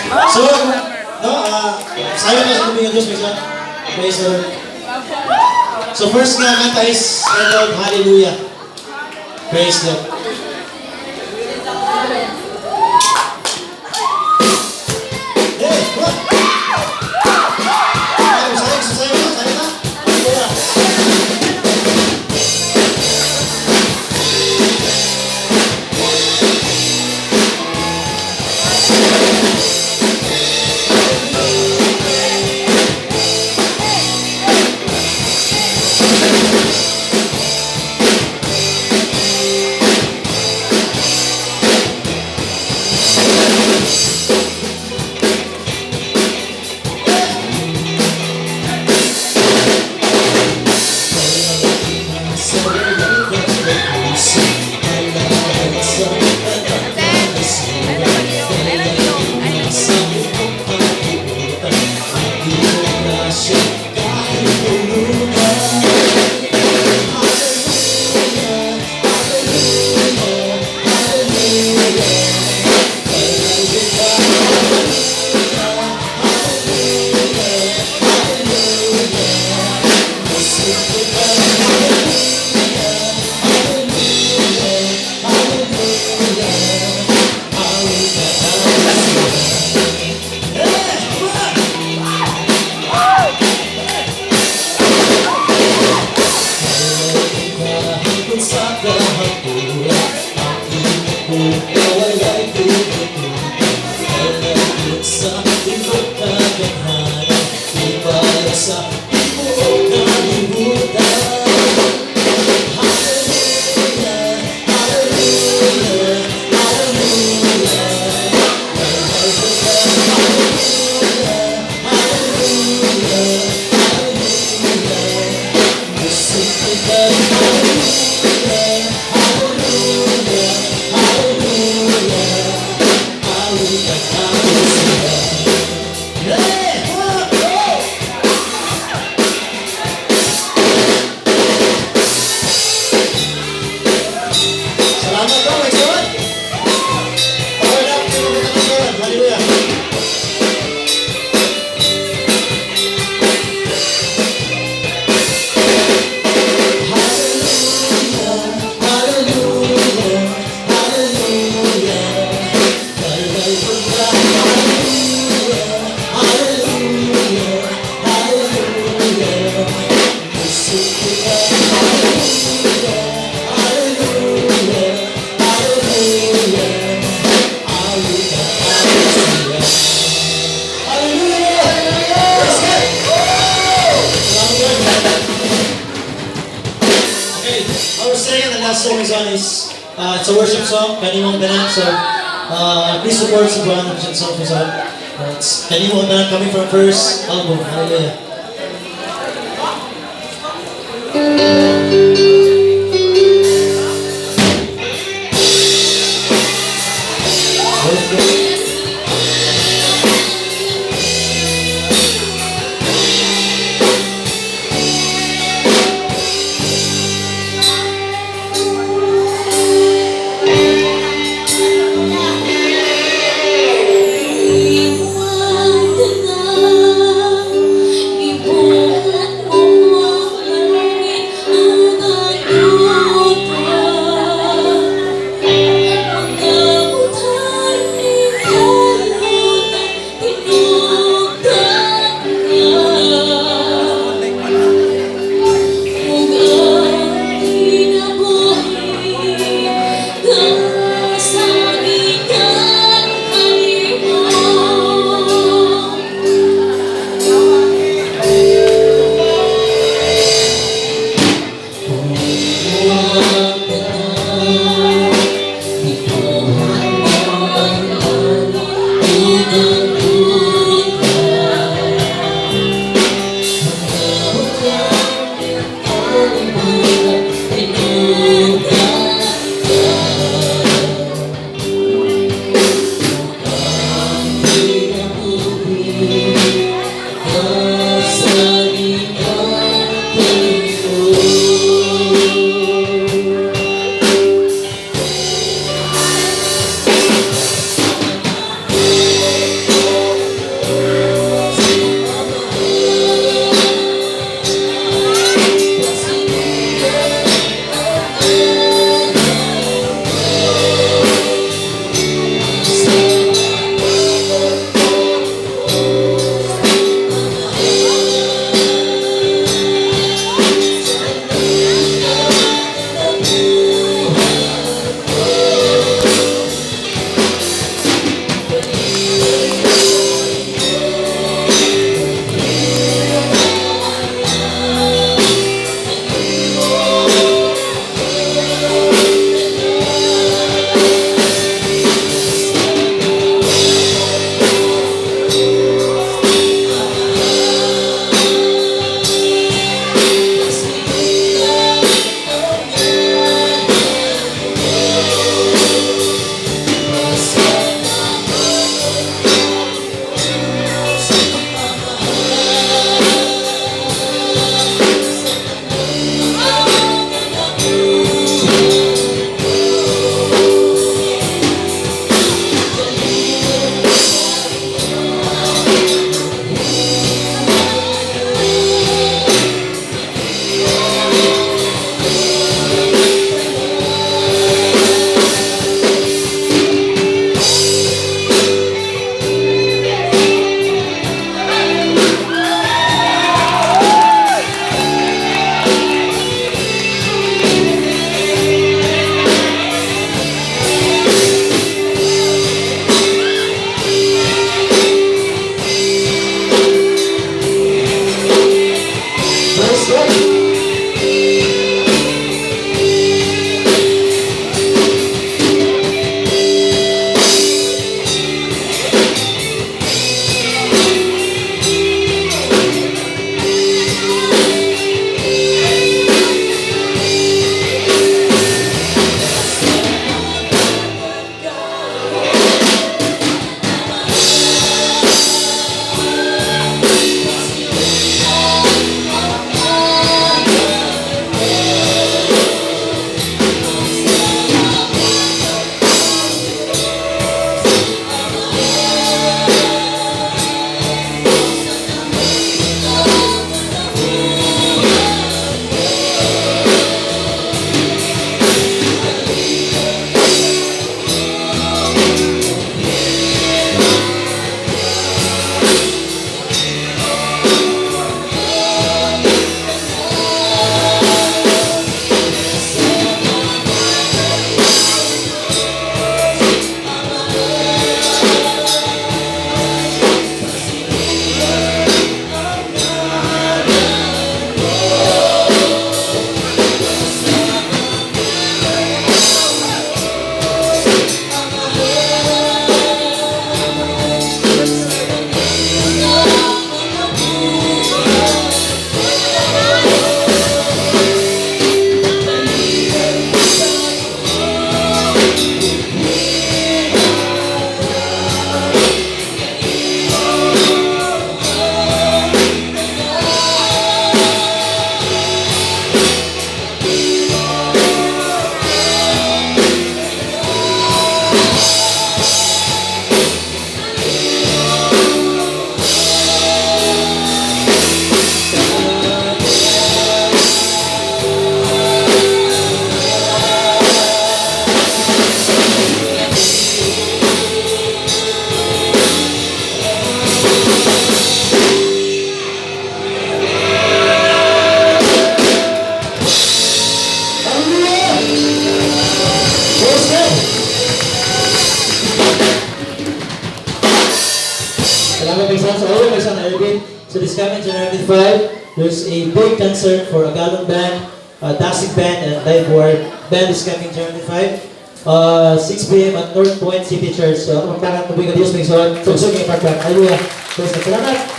So, no, sayo na sa tubig ng Diyos, may isa. Praise the Lord. So first nga kanta is titled "Hallelujah." Praise the Lord. Hey, what? Ay, sayo, sayo, sayo na. Hallelujah. Salamat po, my God. Power up, Hallelujah. Hallelujah, hallelujah, hallelujah, hallelujah. Hallelujah, hallelujah. Hallelujah! Praise God! Salamat, Lord. Okay, our second and last song is on is, it's a worship song, "Kanimo ang Tanan." So, please support Cebuano Christian song is on. It's "Kanimo ang Tanan" coming from first album. Hallelujah. Let's go. Kanimo ang tanan, gibuhat mo ang langit. Praise God! Salamat kay San. So, ayun, may San Irvin. So, this coming January 5, there's a big concert for Agalon Band, Dasig Band, and Live Word Band is coming January 5. 6 p.m. at North Point City Church. So, magtangat mo ka Diyos, may suot. So, so, may pagka. Hallelujah. Praise God. Salamat.